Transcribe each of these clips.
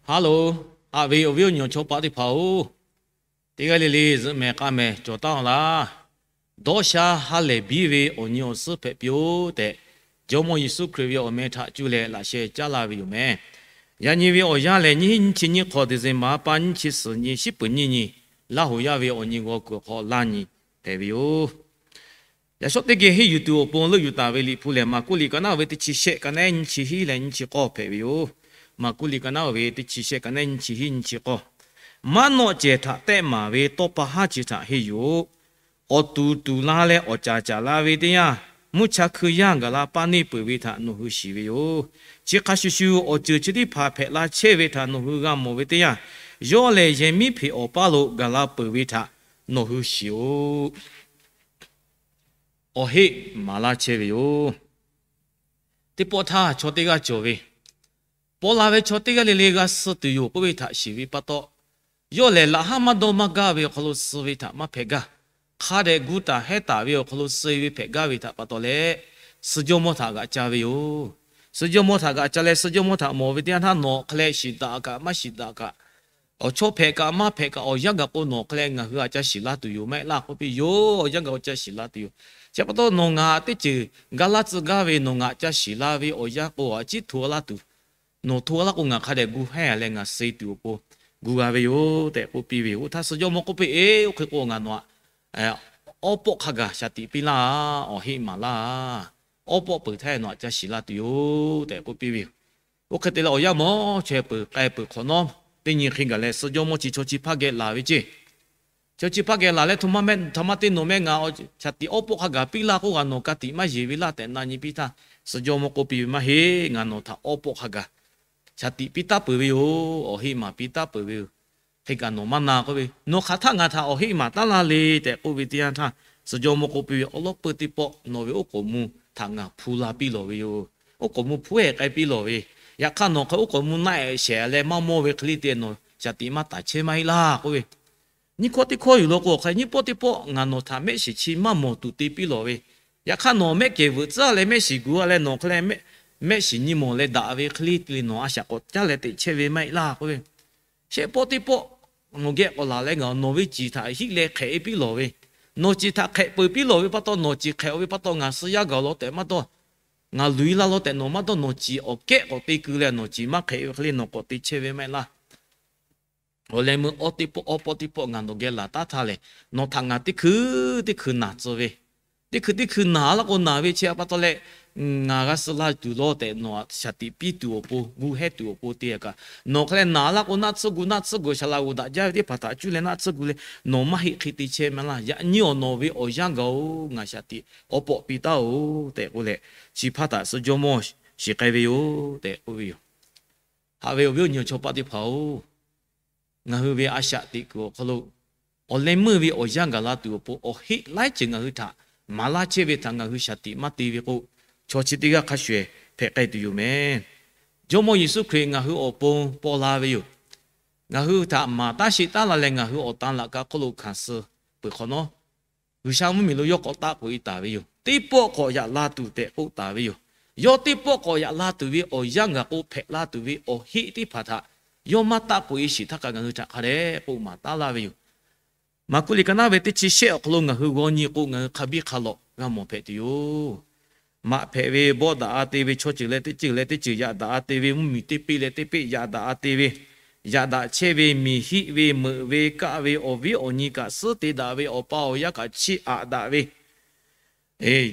Haˉ loˬ, haꞈ ve awˬ viˉ awˬ nyi awˬ chawˇ paˆ teˇ hpaˍ-oˬ, teˇ g'aˇ le le zuhꞈ mehˍ k'a mehˍ cawˬ taˉ-aw laˇ. Dawˇ sha ha lehˬ biˇ ve awˬ nyi awˬ suhˉ hpehꞈ piˇ-oˆ tehꞈ, Jawˇmawˇ Yeˍsuˆ Hkriꞈ ve awˬ meh htaꞈ cuˇ leh laꞈ sheh caˉ laˇ ve yoˬ meh. Yaꞈ nyi ve awˬ yanˇ lehˬ, nyiˇ hinˉ nyiˇ chi nyiˇ hk'awꞈ December pa nyiˇ chi suhˍ nyi, shiˉ peuˍ nyiˇ nyi, Laˇ hoˍ yaˇ ve awˬ nyi g'aw kuiˬ awˬ hk'aw laˇ nyi hpehꞈ ve yoˬ. Yaꞈ shawˉ teˇ geh henˇ yuˬ tuˬ awˬ pon leuˆ yuˬ taˍ ve Liꞈ hpu lehˬ, Maˍkuˆ liꞈ ka naˉ-oˬ ve teˇ chi shehˆ ka naˉ nyiˇ chi hiˉ leh nyiˇ chi k'awˇ hpehꞈ ve yoˬ. Maˍkuˆ liꞈ ka naˉ-oˬ ve teˇ chi shehˆ ka naˉ nyiˇ chi hiˉ nyiˇ chi k'awˇ. Maˉ nawˆ cehˬ htaꞈ tehˆ maˍ ve tawˇ pa haˉ chi htaꞈ henˇ yuˬ-oꞈ. Awˬ tuˍ tuˍ la leh awˬ caˍ caˍ la ve teˇ yanˇ, mvuhˇ cha hkui yaˇ gaˬ la paˇ neˇ peuˬ ve htaꞈ nawˬ hui shiˍ ve yoˬ. Chi hk'a shuˍ shuˍ, awˬ ceuˬ chi teˇ hpaˍ hpehꞈ la chehˇ ve htaꞈ nawˬ hui g'a mawˬ ve teˇ yanˇ, yawˇ lehˬ yehˬ miˉ hpeꞈ awˬ paˇ lo gaˬ la peuˬ ve htaꞈ nawˬ hui shiˍ-oꞈ. Awˬ heˆ maˍ laˇ chehˇ ve yoˬ. Teˇ pawˆ htaˇ chaw teˇ g'aˇ cawˬ ve, paw la ve chaw teˇ g'aˇ le le g'a suh tuˬ yoˬ k'oˆ ve htaꞈ shiˍ ve pa taw, yawˇ lehˬ laꞈ haˉ maˇ dawˇ maˇ gaˇ ve awˬ hk'aw lo suh ve htaꞈ maˇ hpehꞈ gaˇ. Hk'a dehꞈ gu taˍ hehˉ taˍ ve awˬ hk'aw lo suh ve hpehꞈ gaˇ ve htaꞈ pa taw leh, suh jawˇmawˇ htaꞈ g'aꞈ ca ve yoˬ. Suh jawˇmawˇ htaꞈ g'aꞈ ca leh, suh jawˇmawˇ htaꞈ mawˬ ve teˇ yanˇ htaˇ, nawˬ hk'a leh shiˍ daꞈ kaꞈ maˇ shiˍ daꞈ kaꞈ, awˬ chawˇ hpehꞈ kaꞈ maˇ hpehꞈ kaꞈ, awˬ yanˇ gaˬ k'o nawˬ hk'a leh ngaˬ hui aꞈ ca shiˍ la tuˬ yoˬ maˇ heˆ laˇ k'oˆ piˇ yoˬ. Awˬ yanˇ gaˬ k'o ca shiˍ la tuˬ yoˬ. Chi pa taw nawˬ ngaˬ teˇ ceuˬ ga laˇ tcuh gaˇ ve nawˬ ngaˬ ca shiˍ la ve awˬ yanˇ k'o, a ciˉ hto laˇ tuˬ, nawˬ hto laˇ k'o ngaˬ hk'a dehꞈ gu hehˉ leh ngaˬ suh tuˬ awˬ pon gu g'a ve yoˬ tehꞈ k'oˆ piˇ ve yoˬ. Oˇ htaˇ suh jawˇmawˇ k'oˆ piˇ, Eˬ, oˇ hk'e k'o ngaˬ nawˬ aꞈ awˉ pawˆ hk'a gaˬ shaˍ tiꞈ piˇ laˇ. Awˬ heˆ maˍ laˇ. Awˉ pawˆ peuˬ htaˇ nawˬ aꞈ ca shiˍ la tuˬ yoˬ tehꞈ k'oˆ piˇ ve yoˬ. Oˇ hk'e te leh awˬ yanˇ mawˬ chaweh peuˬ k'ai peuˬ hk'awꞈ nawˉ, teˇ nyi hk'e gaˬ leh suh jawˇmawˇ chi chaw chi hpaˇ geh laˬ ve ceˇ. Chaw chi hpaˇ geh laˬ leh, Htoꞈ ma mehˆ, htoꞈ ma te nawˬ mehˆ, ngaˬ shaˍ tiꞈ awˉ pawˆ hk'a gaˬ piˇ laˇ k'oˆ, g'a nawˬ ka tiꞈ maˇ yeˬ ve laˇ tehꞈ na nyi piˇ htaˇ, suh jawˇmawˇ k'oˆ piˇ ve, Maˇ heˆ, ngaˬ nawˬ htaꞈ awˉ pawˆ hk'a gaˬ shaˍ tiꞈ piˇ taˉ peuˬ ve yoˬ. Awˬ heˆ maˍ piˇ taˉ peuˬ ve yoˬ. Hk'e kaꞈ nawˬ maˇ na k'oˆ ve, Nawˬ hk'aˬ htaˆ ngaˬ htaꞈ awˬ heˆ maˍ taˉ laˇ le tehꞈ k'oˆ ve teˇ yanˇ htaˇ, suh jawˇmawˇ k'oˆ piˇ ve, Awˉ lawˉ peuˇ teˇ pawˆ nawˬ ve oˉ k'oˍ mvuh htaꞈ ngaˬ hpu la piˇ lawˬ ve yoˬ. Oˉ k'oˍ mvuh hpu-ehˍ k'ai piˇ lawˬ ve, yaꞈ hk'aˇ nawˬ hk'e oˉ k'oˍ mvuh naˆ-ehˍ shehˍ leh maˇ mawˇ ve hk'e le te nawˬ shaˍ tiꞈ maˇ taˍ chehˇ maˇ heˆ laˇ k'oˆ ve, nyiˇ hkawˇ teˇ hkawˇ yuˬ law k'o, awˬ hk'e nyiˇ pawˆ teˇ pawˆ ngaˬ nawˬ htaꞈ mehˆ shiˍ chi maˇ mawˬ tuˬ te piˇ lawˬ ve, yaꞈ hk'aˇ nawˬ mehˆ kehˬ veuꞈ tcuhˉ leh mehˆ shiˍ gu-a leh nawˬ hk'e leh mehˆ shiˍ nyi mawˬ leh daꞈ ve hk'e le te nawˬ a shaꞈ k'awꞈ caˉ leh teꞈ chehˇ ve maˇ heˆ laˇ k'oˆ ve, shehˆ pawˆ teˇ pawˆ nawˬ geh k'awꞈ laˬ leh ngaˬ nawˬ ve ciˬ htaꞈ hiˆ leh hk'ehꞈ-e piˇ lawˬ ve, nawˬ ciˬ htaꞈ hk'ehꞈ peuˬ piˇ lawˬ ve pa taw, nawˬ ciˬ hk'ehꞈ-o ve pa taw ngaˬ suh yaˇ gaˬ-oˬ law tehꞈ maˇ dawˇ, ngaˬ luˬ-e laˇ law tehꞈ nawˬ maˇ dawˇ, nawˬ ciˬ awˬ kehˉ k'awꞈ te keu leh nawˬ ciˬ maˇ hk'ehꞈ-e ve hk'e le nawˬ k'awꞈ te chehˇ ve maˇ heˆ laˇ. Awˬ leh meuˇ awˉ teˇ pawˆ awˉ pawˆ teˇ pawˆ ngaˬ nawˬ geh laˬ taˉ htaˇ lehˬ, nawˬ htaꞈ ngaˬ teˇ hkui teˇ hkui naˬ tcuh ve, teˇ hkui teˇ hkui naˬ laˇ k'o naˬ ve chi pa taw leh, ngaˬ g'a suh la tuˬ law tehꞈ nawˬ shaˍ tiꞈ piˇ tuˬ awˬ pon, gu hehˉ tuˬ awˬ pon te kaꞈ, nawˬ hk'e leh naˬ laˇ k'o naˆ tsuhˇ gu naˆ tsuhˇ gu shaˍ laꞈ g'oˍ daꞈ jaˇ ve teˇ hpaˍ htaꞈ cuˇ leh naˆ tsuhˇ gu leh nawˬ maˇ heˆ hk'e te chehˇ maˇ laˇ. Yaꞈ nyi awˬ nawˬ ve awˬ yanˇ gaˬ-oˬ, ngaˬ shaˍ tiꞈ awˉ pawˆ piˇ taˉ-oˬ tehꞈ k'oˆ leh, chi hpaˇ htaꞈ suh jawˇmawˇ shiˍ k'ai ve yoˬ tehꞈ k'oˆ ve yoˬ. Haꞈ ve awˬ viˉ awˬ nyi awˬ chawˇ paˆ teˇ hpaˍ-oˬ, ngaˬ hui ve a shaꞈ teꞈ kuiˬ awˬ hk'aw lo awˬ leh meuˇ ve awˬ yanˇ gaˬ la tuˬ awˬ pon awˬ heˆ laiˉ ceuˬ ngaˬ hui htaꞈ maˍ laˇ chehˇ ve htaꞈ ngaˬ hui shaˍ tiꞈ maˇ te ve k'o, chaw chi teˇ g'aˇ hk'a shuˍ-ehˍ hpehꞈ k'ai tuˬ yoˬ meh. Jawˇmawˇ Yeˍsuˆ Hkriꞈ ngaˬ hui awˬ pon paw la ve yoˬ. Ngaˬ hui htaꞈ maˍ taˉ sheˆ taˉ la leh ngaˬ hui awˬ tan laꞈ ka hk'oˆ lo hkanˍ suh peuˬ hk'awꞈ nawˉ, G'uiˬsha mvuhˇmiˬ lo yawˇ k'awꞈ taˆ k'oꞈ-e taˍ ve yoˬ. Teˇ pawˆ k'awꞈ yaꞈ la tuˬ tehꞈ k'oˆ taˍ ve yoˬ. Yawˇ teˇ pawˆ k'awꞈ yaꞈ la tuˬ ve awˬ yanˇ gaˬ k'o hpehꞈ la tuˬ ve awˬ heˆ teˇ hpaˍ htaꞈ yawˇ maˇ taˆ k'oꞈ-e sheˍ htaˇ kaꞈ ngaˬ hui htaꞈ hk'a dehꞈ k'oˆ maˍ taˉ laˇ ve yoˬ. Maˍkuˆ liꞈ ka naˉ ve teˇ chi shehˆ awˬ hk'aw lo ngaˬ hui g'aw nyi k'o ngaˬ hui hk'a biˇ hk'a lawꞈ g'a mawˬ hpehꞈ tuˬ yoˬ. Maꞈ hpehꞈ ve bawˆ daꞈ-a te ve, chaw ceuˬ leh teˇ ceuˬ leh teˇ ceuˬ yaꞈ daꞈ-a te ve, mvuhˇmiˬ teˇ peˆ leh teˇ peˆ yaꞈ daꞈ-a te ve, yaꞈ daꞈ chehˇ ve, miˬ hiˆ ve, meuꞈ ve, kaˆ ve, awˬ viˉ awˬ nyi kaꞈ suhˉ te daꞈ ve, awˬ pa awˬ yaˇ kaꞈ chiˇ aꞈ daꞈ ve,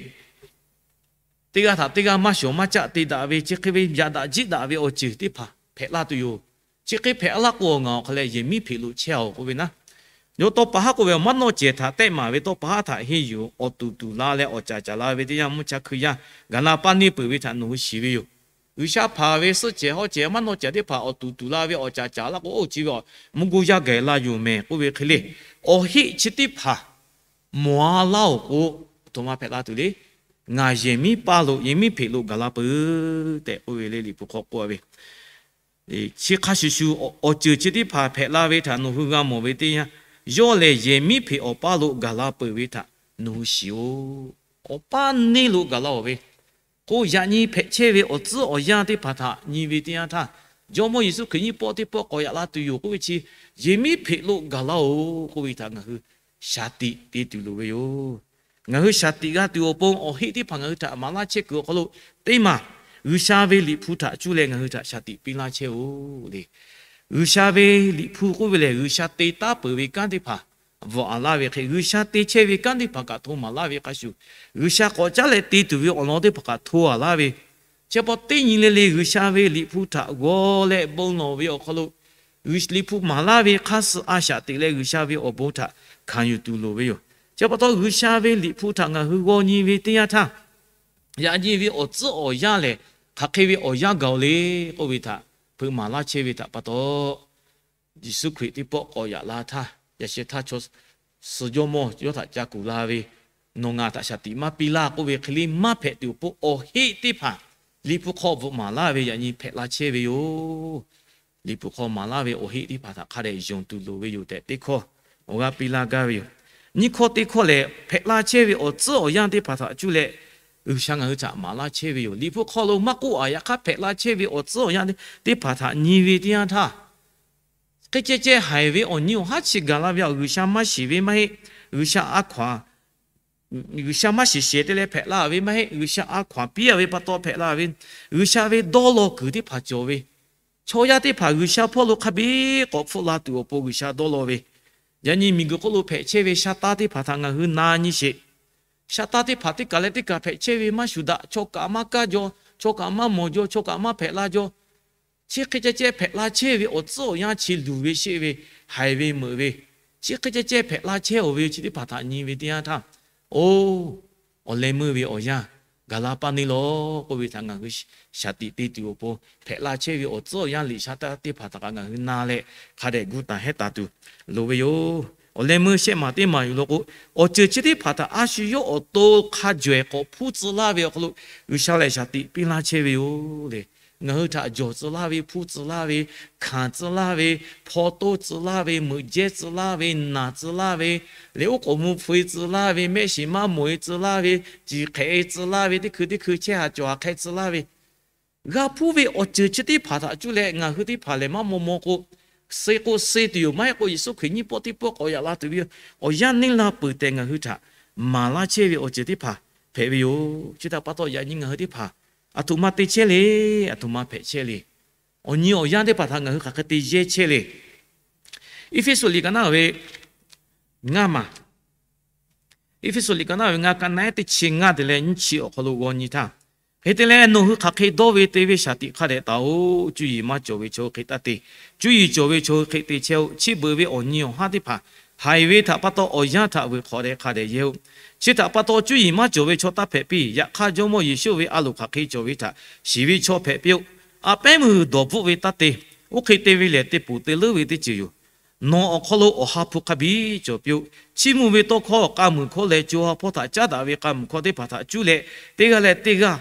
teˇ g'aˇ htaꞈ teˇ g'aˇ maˇ shawˍ maˇ caˆ te daꞈ ve, chi hk'e ve yaꞈ daꞈ jiˆ daꞈ ve awˬ ceuˬ teˇ hpaˍ hpehꞈ laˇ tuˬ yoˬ. Chi hk'e hpehꞈ laˇ k'o, ngaˬ awˬ hk'a leh yehˬ miˉ hpeꞈ lo chehˇ-oˬ k'oˆ ve naˉ, yawˇ tawˇ pa haˉ k'oˆ ve, Maˇ nawˆ cehˬ htaꞈ tehˆ maˍ ve tawˇ pa haˉ htaꞈ henˇ yuˬ-oˬ. Awˬ tuˍ tuˍ la leh awˬ caˍ caˍ la ve teˇ yanˇ, mvuhˇ cha hkui yaˇ gaˬ la paˇ neˇ peuˬ ve htaꞈ nawˬ hui shiˍ ve yoˬ. G'uiˬsha hpanˍ ve suhˆ cehˬ hawˉ cehˬ maˇ nawˆ cehˬ teˇ hpaˍ awˬ tuˍ tuˍ la ve awˬ caˍ caˍ laˇ k'o, oˇ chi ve mvuhˇ goˇ yaˇ gaˬ la yoˬ mehˬ k'oˆ ve hk'e le, awˬ heˆ chi teˇ hpaˍ mawˬ-a laˇ-oˬ k'o, aˬ htoꞈ ma hpehꞈ la tuˬ le. Ngaˬ yehˬ miˉ paˇ lo, yehˬ miˉ hpeꞈ lo gaˬ la peuˬ tehꞈ k'oˆ ve le, Liꞈ hpu hk'aw k'oˆ ve. Chi hk'a shuˍ shuˍ, awˬ ceuˬ chi teˇ hpaˍ hpehꞈ la ve htaꞈ nawˬ hui g'a mawˬ ve teˇ yanˇ, yawˇ lehˬ yehˬ miˉ hpeꞈ awˬ paˇ lo gaˬ la peuˬ ve htaꞈ nawˬ hui shiˍ-oˬ. Awˬ paˇ neˇ lo gaˬ la-oˬ ve k'o, yaꞈ nyi hpehꞈ chehˇ ve awˬ tcuhˉ awˬ yanˇ teˇ hpaˍ htaꞈ nyi ve teˇ yanˇ htaˇ, Jawˇmawˇ Yeˍsuˆ Hkriꞈ nyiˇ pawˆ teˇ pawˆ k'awꞈ yaꞈ la tuˬ yoˬ k'oˆ ve chi, yehˬ miˉ hpeꞈ lo gaˬ laˇ-oˬ k'oˆ ve htaꞈ ngaˬ hui shaˍ tiꞈ te tuˬ loˍ ve yoˬ. Ngaˬ hui shaˍ tiꞈ g'a tuˬ awˬ pon awˬ heˆ teˇ hpaˍ ngaˬ hui htaꞈ maˍ laˇ chehˇ kuiˬ awˬ hk'aw lo, teˇ maˬ G'uiˬsha ve Liꞈ hpu htaꞈ cuˇ leh ngaˬ hui htaꞈ shaˍ tiꞈ piˇ laˇ chehˇ-oˬ le. G'uiˬsha ve Liꞈ hpu k'oˆ ve lehˬ, G'uiˬsha te taˉ peuˬ ve kanˉ teˇ hpaˍ bvuhꞈ a laˇ ve hk'e, G'uiˬsha te chehˇ ve kanˉ teˇ hpaˍ kaꞈ hto maˍ laˇ ve hk'a shuˍ, G'uiˬsha k'awꞈ caˉ leh te tuˬ ve awˬ lawn teˇ hpaˍ kaꞈ hto a laˇ ve, chi pa taw teˇ nyi le le G'uiˬsha ve Liꞈ hpu htaꞈ g'aw leh bon lawˬ ve awˬ hk'aw lo, Liꞈ hpu maˍ laˇ ve hk'aˇ suh a shaꞈ teꞈ leh G'uiˬsha ve awˬ bon htaꞈ hkanˍ yuˬ tuˬ loˍ ve yoˬ. Chi pa taw G'uiˬsha ve Liꞈ hpu htaꞈ ngaˬ hui g'aw nyi ve teˇ yanˇ htaˇ, yaꞈ nyi ve awˬ tcuhˉ awˬ yanˇ lehˬ, hk'aˬ hk'e ve awˬ yanˇ gaˬ-oˬ le k'oˆ ve htaꞈ hpeuꞈ maˍ laˇ chehˇ ve htaꞈ pa taw, Yeˍsuˆ Hkriꞈ teˇ pawˆ k'awꞈ yaꞈ la htaˇ, yaꞈ sheh htaˇ chaw suh jawˇmawˇ yawˇ htaꞈ ca kuˬ la ve, nawˬ ngaˬ htaꞈ shaˍ tiꞈ maˇ piˇ laˇ k'oˆ ve hk'e le maˇ hpehꞈ tuˬ awˬ pon awˬ heˆ teˇ hpaˍ Liꞈ hpu hk'aw bvuhꞈ maˍ laˇ ve yaꞈ nyi hpehꞈ la chehˇ ve yoˬ. Liꞈ hpu hk'aw maˍ laˇ ve awˬ heˆ teˇ hpaˍ htaꞈ hk'a dehꞈ yonˍ tuˬ loˍ ve yoˬ tehꞈ teˇ hkawˇ awˬ g'aˇ piˇ laˇ gaˇ ve yoˬ. Nyiˇ hkawˇ teˇ hkawˇ lehˬ, hpehꞈ la chehˇ ve awˬ tcuhˉ awˬ yanˇ teˇ hpaˍ htaꞈ cuˇ leh G'uiˬsha ngaˬ hui htaꞈ maˍ laˇ chehˇ ve yoˬ. Liꞈ hpu hk'aw lo maˇ k'oˆ a, yaꞈ hk'aˇ hpehꞈ la chehˇ ve awˬ tcuhˉ awˬ yanˇ teˇ hpaˍ htaꞈ nyi ve teˇ yanˇ htaˇ, hk'e ceh ceh haiˬ ve awˬ nyi awˬ haˉ chi gaˬ la ve, G'uiˬsha maˇ shiˍ ve maˇ heˆ. G'uiˬsha a hkaw-anˬ G'uiˬsha maˇ shiˍ shehˍ te leh hpehꞈ la ve maˇ heˆ. G'uiˬsha a hkaw-anˬ piˇ a ve pa taw hpehꞈ la ve, G'uiˬsha ve dawˇ law kuiˬ teˇ hpaˍ cawˬ ve, chaw yaˇ teˇ hpaˍ G'uiˬsha hpawˇ lo hk'a biˇ k'awꞈ hpfuhˆ la tuˬ awˬ pon G'uiˬsha dawˇ law ve, yaꞈ nyi miˬguiˬ hk'oˆ lo hpehꞈ chehˇ ve sha taˇ teˇ hpaˍ htaꞈ ngaˬ hui na nyi sheˍ. Sha taˇ teˇ hpaˍ teˇ kaˬ leh teˇ kaˬ hpehꞈ chehˇ ve maˇ shuˍ daꞈ, chaw kaꞈ maˇ kaˇ jaw, chaw kaꞈ maˇ mawˬ jaw, chaw kaꞈ maˇ hpehꞈ la jaw. Chi hk'e ceh ceh hpehꞈ la chehˇ ve awˬ tcuhˉ awˬ yanˇ chi luˬ ve sheˆ ve, haiˬ ve meuꞈ ve, chi hk'e ceh ceh hpehꞈ la chehˇ-oˬ ve chi teˇ hpaˍ htaꞈ nyi ve teˇ yanˇ htaˇ, oˇ, awˬ leh meuˇ ve awˬ yanˇ gaˬ la paˇ neˇ lawˬ k'oˆ ve htaꞈ ngaˬ hui shaˍ tiꞈ te tuˬ awˬ pon, hpehꞈ la chehˇ ve awˬ tcuhˉ awˬ yanˇ liꞈ sha taˇ teˇ hpaˍ htaꞈ kaꞈ ngaˬ hui na leh hk'a dehꞈ gu taˍ hehˉ taˍ tuˬ loˍ ve yoˬ. Awˬ leh meuˇ shehˆ maˬ teˇ maˬ yuˬ lo k'o, awˬ ceuˬ chi teˇ hpaˍ htaꞈ a shu yawˇ awˬ to hk'a jawehˬ k'awꞈ hpuˇ tcuh laˇ ve awˬ hk'aw lo G'uiˬsha lehˬ shaˍ tiꞈ piˇ laˇ chehˇ ve yoˬ le. Ngaˬ hui htaꞈ jawˬ tcuh laˇ ve, hpuˇ tcuh laˇ ve, hkanˍ tcuh laˇ ve, hpaw toˇ tcuh laˇ ve, meuꞈ jehˇ tcuh laˇ ve, naˬ tcuh laˇ ve, leh oˉ k'oˍ mvuh hpu-e tcuh laˇ ve, mehˆ shiˍ maˇ mawˬ-e tcuh laˇ ve, ciˬ hk'ehꞈ-e tcuh laˇ ve, teˇ hkui teˇ hkui chehˇ ha cawˬ ha hk'e tcuh laˇ ve, g'a hpuˇ ve awˬ ceuˬ chi teˇ hpaˍ htaꞈ cuˇ leh ngaˬ hui teˇ hpaˍ lehˬ maˇ maw maw k'o, suh k'o suh tuˬ yoˬ. Maˇ heˆ k'o Yeˍsuˆ Hkriꞈ nyiˇ pawˆ teˇ pawˆ k'awꞈ yaꞈ la tuˬ ve awˬ yanˇ neˇ la peuˬ tehꞈ ngaˬ hui htaꞈ maˍ laˇ chehˇ ve awˬ ceuˬ teˇ hpaˍ hpehꞈ ve yoˬ. Chi htaꞈ pa taw yaꞈ nyi ngaˬ hui teˇ hpaˍ aˬ htoꞈ ma te chehˇ le, aˬ htoꞈ ma hpehꞈ chehˇ le, awˬ nyi awˬ yanˇ teˇ hpaˍ htaꞈ ngaˬ hui hk'aˬ hk'e te yehˇ chehˇ le. Eˇfeˇsuꞈ liꞈ ka naˉ ve ngaˇ maˬ, Eˇfeˇsuꞈ liꞈ ka naˉ ve ngaˇ, ka naˉ ehˉ teˇ chi ngaˇ te leh nyiˇ chi awˬ hk'aw lo g'aw nyi htaˇ, hk'e te leh nawˬ hui hk'aˬ hk'e dawˇ ve te ve shaˍ tiꞈ hk'a dehꞈ taˍ-oꞈ. Cuˇ yiˍ maˇ cawˬ ve chaw hui hk'e taˇ te. Cuˇ yiˍ cawˬ ve chaw hui hk'e te chehˇ-oˆ. Chi beuꞈ ve awˬ nyi awˬ haˉ teˇ hpaˍ haiˬ ve htaꞈ pa taw awˬ yanˇ htaꞈ vuiˬ hk'awꞈ leh hk'a dehꞈ yehˇ-oˆ. Chi htaꞈ pa taw cuˇ yiˍ maˇ cawˬ ve chaw taˇ hpehꞈ piˇ. Yaꞈ hk'aˇ Jawˇmawˇ Yeˍsuˆ ve a loˍ hk'aˬ hk'e cawˬ ve htaꞈ shiˍ ve chaw hpehꞈ piˇ-oˆ. A pehˉ meuˇ dawˬ bvuhˆ ve taˇ te. Oˇ hk'e te ve lehˬ, te poˬ te leuˉ ve teˇ ceuˬ yoˬ. Nawˬ awˬ hk'aw lo awˬ ha hpu hk'a biˇ cawˬ piˇ-oˆ. Chiˇ mvuh ve tawˇ hkawˇ k'a muiˬ hkawˇ leh co ha hpawˇ htaꞈ caˉ daꞈ ve k'a muiˬ hkawˇ teˇ hpaˍ htaꞈ cuˇ leh teˇ g'aˇ leh teˇ g'aˇ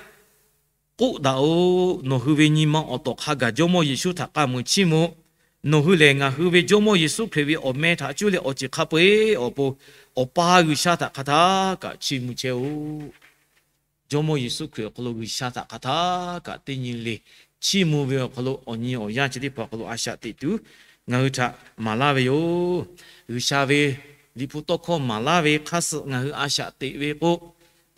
k'oˆ daꞈ-oꞈ. Nawˬ hui ve nyi ma awˬ tawˍ hk'a gaˬ Jawˇmawˇ Yeˍsuˆ htaꞈ k'a muiˬ chiˇ mvuh-oˆ. Nawˬ hui lehˬ ngaˬ hui ve Jawˇmawˇ Yeˍsuˆ Hkriꞈ ve awˬ meh htaꞈ cuˇ leh awˬ ceuˬ hk'a peu-eˬ awˬ pon Awˬ pa G'uiˬsha htaꞈ hk'aˬ htaˇ kaꞈ chiˇ mvuh chehˇ-oˆ. Jawˇmawˇ Yeˍsuˆ Hkriꞈ awˬ hk'aw lo G'uiˬsha htaꞈ hk'aˬ htaˇ kaꞈ teˇ nyi le chiˇ mvuh ve awˬ hk'aw lo awˬ nyi awˬ yanˇ chi teˇ hpaˍ awˬ hk'aw lo a shaꞈ teꞈ tuˬ ngaˬ hui htaꞈ maˍ laˇ ve yoˬ. G'uiˬsha ve Liꞈ hpu tawˇ hkawˇ maˍ laˇ ve hk'aˇ suh ngaˬ hui a shaꞈ teꞈ ve k'o,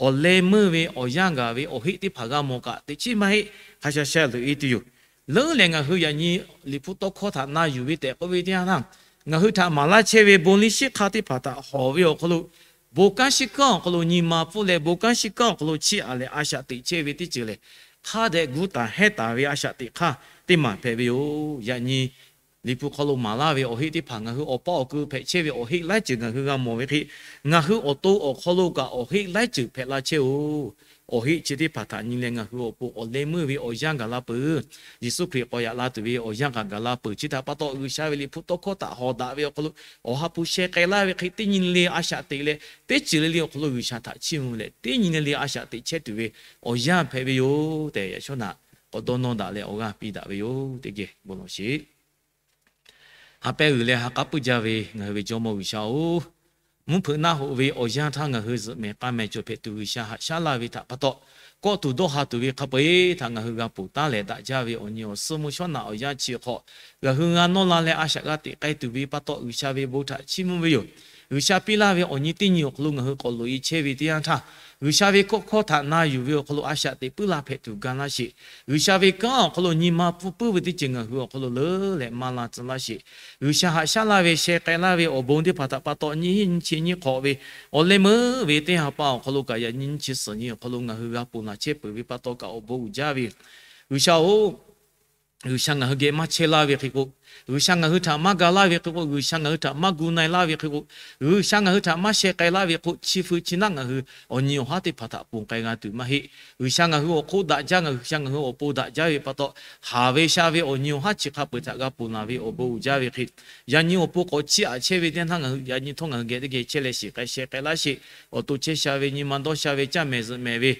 awˬ leh meuˇ ve awˬ yanˇ gaˬ ve awˬ heˆ teˇ hpaˍ g'a mawˬ kaꞈ teꞈ chiˉ maˇ heˆ. Hk'a sha sha leuꞈ-e tuˬ yoˬ. Leuˉ lehˬ ngaˬ hui yaꞈ nyi Liꞈ hpu tawˇ hkawˇ htaꞈ na yuˬ ve tehꞈ k'oˆ ve teˇ yanˇ htaˇ, ngaˬ hui htaꞈ maˍ laˇ chehˇ ve bon liˇ shiˉ hk'aˇ teˇ hpaˍ htaꞈ hawˍ ve awˬ hk'aw lo, bon kanˉ shiˉ kanˉ awˬ hk'aw lo nyi ma pfuhˇ leh bon kanˉ shiˉ kanˉ awˬ hk'aw lo chiˇ aꞈ leh a shaꞈ teꞈ chehˇ ve teˇ ceuˬ lehˬ, hk'a dehꞈ gu taˍ hehˉ taˍ ve a shaꞈ teꞈ hk'aˇ teˇ maˬ hpehꞈ ve yoˬ. Yaꞈ nyi Liꞈ hpu hk'aw lo maˍ laˇ ve awˬ heˆ teˇ hpaˍ ngaˬ hui awˬ paˇ awˬ ku hpehꞈ chehˇ ve awˬ heˆ laiˉ ceuˬ ngaˬ hui g'a mawˬ ve hk'e, ngaˬ hui awˬ to awˬ hk'aw lo kaꞈ awˬ heˆ laiˉ ceuˬ hpehꞈ la chehˇ-oˬ. Awˬ heˆ chi teˇ hpaˍ htaꞈ nyi leh ngaˬ hui awˬ pon awˬ leh meuˇ ve awˬ yanˇ gaˬ la peuˬ. Yeˍsuˆ Hkriꞈ k'awꞈ yaꞈ la tuˬ ve awˬ yanˇ kaꞈ gaˬ la peuˬ. Chi htaꞈ pa taw G'uiˬsha ve Liꞈ hpu tawˇ hkawˇ htaꞈ hawˍ daꞈ ve awˬ hk'aw lo, Awˬ ha hpu sheh k'ai laˇ ve hk'e teˇ nyi le a shaꞈ teꞈ leh, teˇ ceuˬ le le awˬ hk'aw lo G'uiˬsha htaꞈ chiˇ mvuh leh teˇ nyi le le a shaꞈ teꞈ chehˇ tuˬ ve awˬ yanˇ hpehꞈ ve yoˬ tehꞈ, yaꞈ shawˉ naꞈ k'awꞈ dawˇ nawˇ daꞈ leh awˬ g'aˇ piˇ daꞈ ve yoˬ. Teˇ geh bon lawˬ sheˍ. Ha pehˉ uiˍ leh ha k'aˉ puiˇ jaˇ ve ngaˬ hui ve Jawˇmawˇ G'uiˬsha-oˬ, mvuhˇ hpeuꞈ naˆ hoꞈ ve awˬ yanˇ htaˇ ngaˬ hui zuhꞈ mehˍ k'a mehˍ cawˬ hpehꞈ tuˬ G'uiˬsha haꞈ shaˉ laˇ ve htaꞈ pa taw, kawˆ tuˬ dawˇ ha tuˬ ve hk'a peu-eˬ htaꞈ ngaˬ hui g'a ponˬ taˉ leh daꞈ jaˇ ve awˬ nyi awˬ suhˉ mvuhˇ shawˉ naꞈ awˬ yanˇ chi hk'aw, ngaˬ hui g'a nawˇ la leh a shaꞈ g'a teꞈ k'ai tuˬ ve pa taw, G'uiˬsha ve bon htaꞈ chiˇ mvuh ve yoˬ. G'uiˬsha piˇ laˇ ve awˬ nyi teˇ nyi awˬ hk'aw lo ngaˬ hui k'awꞈ loꞈ-e chehˇ ve teˇ yanˇ htaˇ, G'uiˬsha ve hkawˇ hkawˇ htaꞈ na yuˬ ve awˬ hk'aw lo a shaꞈ teꞈ puiˉ la hpehꞈ tuˬ ga laˇ sheˍ. G'uiˬsha ve kanˉ awˬ hk'aw lo nyi ma pfuhˇ puiˉ ve teˇ ceuˬ ngaˬ hui awˬ hk'aw lo leuˉ leh maˇ la tcuh laˇ sheˍ. G'uiˬsha haꞈ shaˉ laˇ ve, sheh k'ai laˇ ve awˬ bon teˇ hpaˍ htaꞈ pa taw, nyiˇ hinˉ nyiˇ chi nyiˇ hk'awꞈ ve awˬ leh meuˉ ve teˇ ha pa awˬ hk'aw lo kaꞈ, yaꞈ nyi nyiˇ chi suhˍ nyi awˬ hk'aw lo ngaˬ hui g'a ponˬ laˬ chehˇ peuˬ ve pa taw kaꞈ awˬ bon uiˍ jaˇ ve yoˬ. G'uiˬsha-oˬ, G'uiˬsha ngaˬ hui geh maˇ chehˇ laˇ ve hk'e k'o, G'uiˬsha ngaˬ hui htaꞈ maˇ ga laˇ ve hk'e k'o, G'uiˬsha ngaˬ hui htaꞈ maˇ gu na-e laˇ ve hk'e k'o, G'uiˬsha ngaˬ hui htaꞈ maˇ sheh k'ai laˇ ve hk'e k'o, chi hpu chi naˆ ngaˬ hui awˬ nyi awˬ haˉ teˇ hpaˍ htaꞈ ponˬ k'ai g'a tuˬ maˇ heˆ. G'uiˬsha ngaˬ hui awˬ hk'oˆ daꞈ jaˇ, ngaˬ G'uiˬsha ngaˬ hui awˬ pon daꞈ jaˇ ve pa taw, haˍ ve sha ve awˬ nyi awˬ haˉ chi hk'a peu-eˬ htaꞈ g'a ponˬ laˬ ve awˬ bon uiˍ jaˇ ve hk'e, yaꞈ nyi awˬ pon k'awꞈ chiˇ aꞈ chehˇ ve teˇ naˆ ngaˬ hui yaꞈ nyi htawˇ ngaˬ hui geh teˇ geh chehˇ leh shiˍ k'ai sheh k'ai laˇ sheˍ. Awˬ to chehˇ sha ve, nyi ma dawˇ sha ve, caˇ mehˍ zuhꞈ mehˍ ve,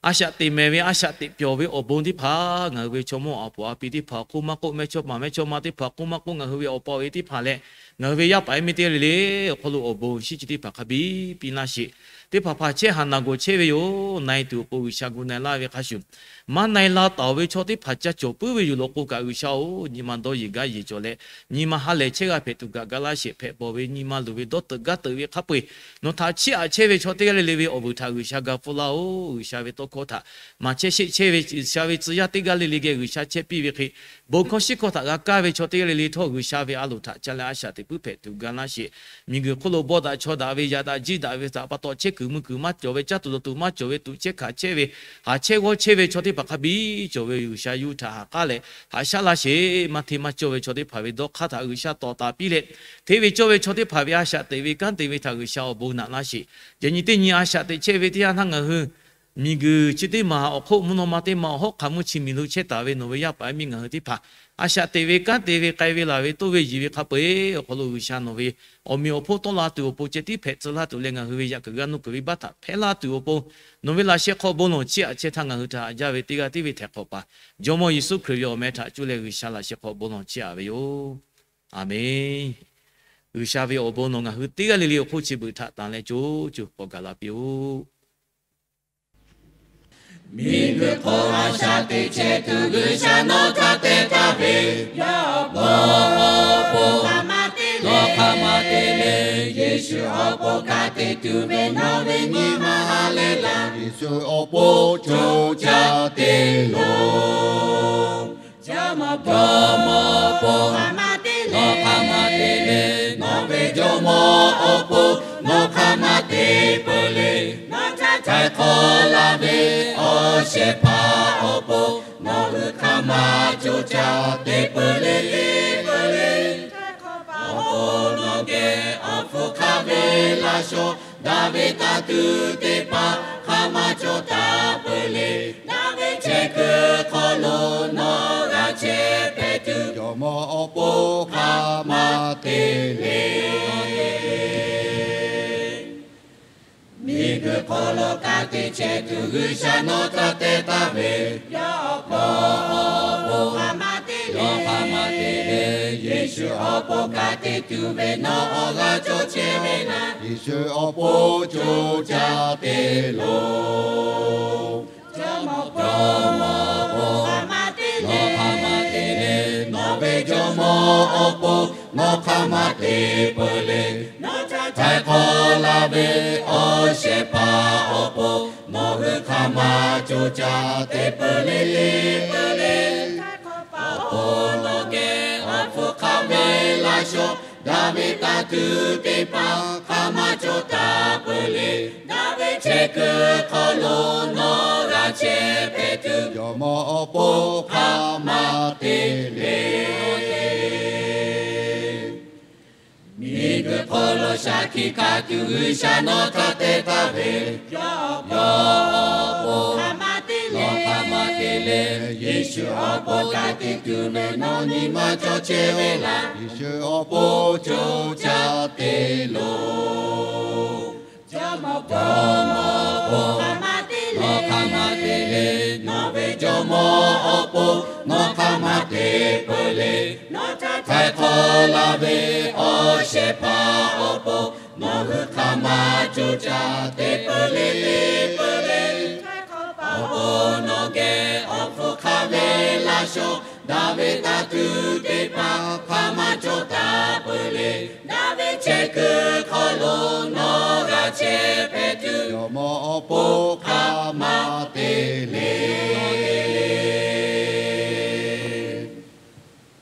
a shaꞈ teꞈ mehˍ ve, a shaꞈ teꞈ pyawˬ ve awˬ bon teˇ hpaˍ, ngaˬ hui ve chaw mawˇ awˬ puˍ awˬ pi teˇ hpaˍ awˬ hk'oˆ maˇ k'oˆ, mehˇchawˇ paˍ mehˇchawˇma teˇ hpaˍ awˬ hk'oˆ maˇ k'oˆ, ngaˬ hui ve awˬ pa awˬ e teˇ hpaˍ leh ngaˬ hui ve yaˇ paˍ yaˇ miˇ teˇ g'aˇ le le awˬ hk'aw lo awˬ bon shinˉ chi teˇ hpaˍ hk'a biˇ piˇ laˇ sheˍ. Teˇ hpaˍ hpaˍ chehˇ haˍ naˬ gawˬ chehˇ ve yoˬ. Na-e tuˬ awˬ pon G'uiˬsha gu na-e laˇ ve hk'a shuˍ, maˇ na-e la taˍ-oˬ ve chaw teˇ hpaˍ ca cawˬ puiˉ ve yoˬ law k'o kaꞈ, G'uiˬsha-oˬ, nyi ma dawˇ yeˬ gaˇ yeˬ cawˬ leh, nyi ma ha lehˬ chehˇ g'a hpehꞈ tuˬ kaꞈ ga laˇ sheˍ. Hpehꞈ bawˬ ve nyi ma luˬ ve dawˇ teuꞈ gaˇ teuꞈ ve hk'a peu-eˬ, nawˬ htaꞈ chiˇ aꞈ chehˇ ve chaw teˇ g'aˇ le le ve awˬ vuiˬ htaꞈ G'uiˬsha ga pfuhˇ laˇ-oˬ. G'uiˬsha ve tawˇ hkawˇ htaꞈ maˍ chehˇ sheˆ chehˇ ve G'uiˬsha ve tcuh yaˇ teˇ g'aˇ le le geh G'uiˬsha chehˇ piˇ ve hk'e, bon hkawˇ shiˉ hkawˇ htaꞈ g'a kaˇ ve chaw teˇ g'aˇ le le htawˇ, G'uiˬsha ve a loˍ htaꞈ ca leh a shaꞈ teꞈ puiˉ hpehꞈ tuˬ ga laˇ sheˍ. Miˬguiˬ hk'oˆ lo bawˆ daꞈ chaw daꞈ ve, yaꞈ daꞈ jiˇ daꞈ ve htaꞈ pa taw, chehˇ kuiˬ mui kuiˬ maˇ cawˬ ve, caˇ tuˬ dawˬ tuˬ maˇ cawˬ ve, tuꞈ chehˇ hkanˍ chehˇ ve, haˍ chehˇ g'awˇ chehˇ ve chaw teˇ hpaˍ hk'a biˇ cawˬ ve, G'uiˬsha yawˇ hui htaꞈ haꞈ k'aˉ leh haꞈ shaˉ laˇ sheˍ. Maˇ hteˇ maˇ cawˇ ve chaw teˇ hpaˍ ve dawˇ hk'aˇ htaꞈ G'uiˬsha tawˍ taˍ piˇ leh, hteˇ ve cawˇ ve chaw teˇ hpaˍ ve a shaꞈ teꞈ ve kanˉ te ve htaꞈ G'uiˬsha awˬ bon naꞈ laˇ sheˍ. Yaꞈ nyi teˇ nyi a shaꞈ teꞈ chehˇ ve teˇ yanˇ htaˇ ngaˬ hui miˬguiˬ chi teˇ maˬ awˬ hk'oˆ mvuhˇ naw ma teˇ maˬ awˬ hawˉ hk'aˬ mvuhˇ chi miˬ lo chehˇ taˍ ve nawˬ ve yaˇ paˍ yaˇ miˇ ngaˬ hui teˇ hpaˍ, a shaꞈ teꞈ ve kanˉ te ve k'ai ve laˬ ve toˇ ve yiˬ ve hk'a peu-eˬ awˬ hk'aw lo G'uiˬsha nawˬ ve awˬ meꞈ awˬ hponˇ tawˆ la tuˬ awˬ pon ceh tiˉ hpehꞈ tcuh laˇ tuˬ leh, ngaˬ hui ve yaꞈ kuiˬ g'a nuˇ kuiˬ ve baˆ htaꞈ hpehˇ laˇ tuˬ awˬ pon, nawˬ ve laꞈ sheh hk'aw bon lawˬ chiˇ aꞈ chehˇ htaˇ ngaˬ hui htaꞈ haꞈ jaˇ ve teˇ g'aˇ tiˉ ve htehꞈ hk'awꞈ paˍ Jawˇmawˇ Yeˍsuˆ Hkriꞈ ve awˬ meh htaꞈ cuˇ leh G'uiˬsha laꞈ sheh hk'aw bon lawˬ chiˇ aꞈ ve yoˬ. Aˬmenˍ. G'uiˬsha ve awˬ bon nawˬ ngaˬ hui teˇ g'aˇ le le awˬ hk'oˆ chi beuꞈ htaꞈ tanˬ leh co co k'awꞈ gaˬ la piˇ-oˆ. Miˬguiˬ hk'oˆ a shaꞈ teꞈ chehˇ tuˬ G'uiˬsha nawˬ htaꞈ te taˍ ve, yawˇ awˬ pon, yawˇ awˬ pon, hk'aˬ ma te leh, Yeˍsuˆ awˬ pon ka tiꞈ tuˬ ve nawˬ ve nyi ma ha lehˬ laˇ. Yeˍsuˆ awˬ pon co caˇ te loˬ. Jawˇmawˇ, Jawˇmawˇ awˬ pon, hk'aˬ ma te leh, nawˬ ve Jawˇmawˇ awˬ pon nawˬ hk'aˬ ma te peuˬ le. Nawˬ htaꞈ htaiˍ hk'awꞈ laˇ ve awˬ shehˍ hpaˍ awˬ pon nawˬ hui hk'aˬ ma co caˇ te peuˬ le, te peuˬ le. Awˬ pon nawˬ geh awˬ hpfuhˇ hk'aˇ ve laˇ shawˍ daꞈ ve taˇ tuˬ teˇ hpaˍ hk'aˬ ma cawˬ taˍ peuˬ le. Daꞈ ve chehˇ kuiˬ hk'aw lo nawˬ g'a chehˇ hpehꞈ tuˬ, Jawˇmawˇ awˬ pon hk'aˬ ma te le. Miˬguiˬ hk'oˆ lo ka tiꞈ chehˇ tuˬ G'uiˬsha nawˬ htaꞈ te taˍ ve, yawˇ awˬ pon, hk'aˬ ma te leh, Yeˍsuˆ awˬ pon ka tiꞈ tuˬ ve nawˬ awˬ g'aˇ cawˬ chehˇ ve laˇ. Yeˍsuˆ awˬ pon co caˇ te loˬ. Jawˇmawˇ, Jawˇmawˇ awˬ pon, hk'aˬ ma te leh, nawˬ ve Jawˇmawˇ awˬ pon nawˬ hk'aˬ ma te peuˬ le. Nawˬ htaꞈ htaiˍ hk'awꞈ laˇ ve awˬ shehˍ hpaˍ awˬ pon nawˬ hui hk'aˬ ma co caˇ te peuˬ le, te peuˬ le. Awˬ pon nawˬ geh awˬ hpfuhˇ hk'aˇ ve laˇ shawˍ daꞈ ve taˇ tuˬ teˇ hpaˍ hk'aˬ ma cawˬ taˍ peuˬ le. Daꞈ ve chehˇ kuiˬ hk'aw lo nawˬ g'a chehˇ hpehꞈ tuˬ, Jawˇmawˇ awˬ pon hk'aˬ ma te le. Miˬguiˬ hk'oˆ lo shaˍ hkiˆ hkanˍ tuˬ G'uiˬsha nawˬ htaꞈ te taˍ ve, yawˇ awˬ pon hk'aˬ ma te leh, Yeˍsuˆ awˬ pon ka tiꞈ tuˬ ve nawˬ nyi ma cawˬ chehˇ ve laˇ. Yeˍsuˆ awˬ pon co caˇ te loˬ. Jawˇmawˇ, Jawˇmawˇ awˬ pon hk'aˬ ma te leh, nawˬ ve Jawˇmawˇ awˬ pon nawˬ hk'aˬ ma te peuˬ le. Nawˬ htaꞈ htaiˍ hk'awꞈ laˇ ve awˬ shehˍ hpaˍ awˬ pon nawˬ hui hk'aˬ ma co caˇ te peuˬ le, te peuˬ le. a shaw. Daˍviˆ taˇ tuˬ teˇ hpaˍ hk'a maˇ cawˬ taˍ peuˬ le. Daˍviˆ chehˇ kuiˬ hk'aw lo nawˬ g'a chehˇ hpehꞈ tuˬ, jawˇmawˇ awˬ pon hk'a maˇ te le.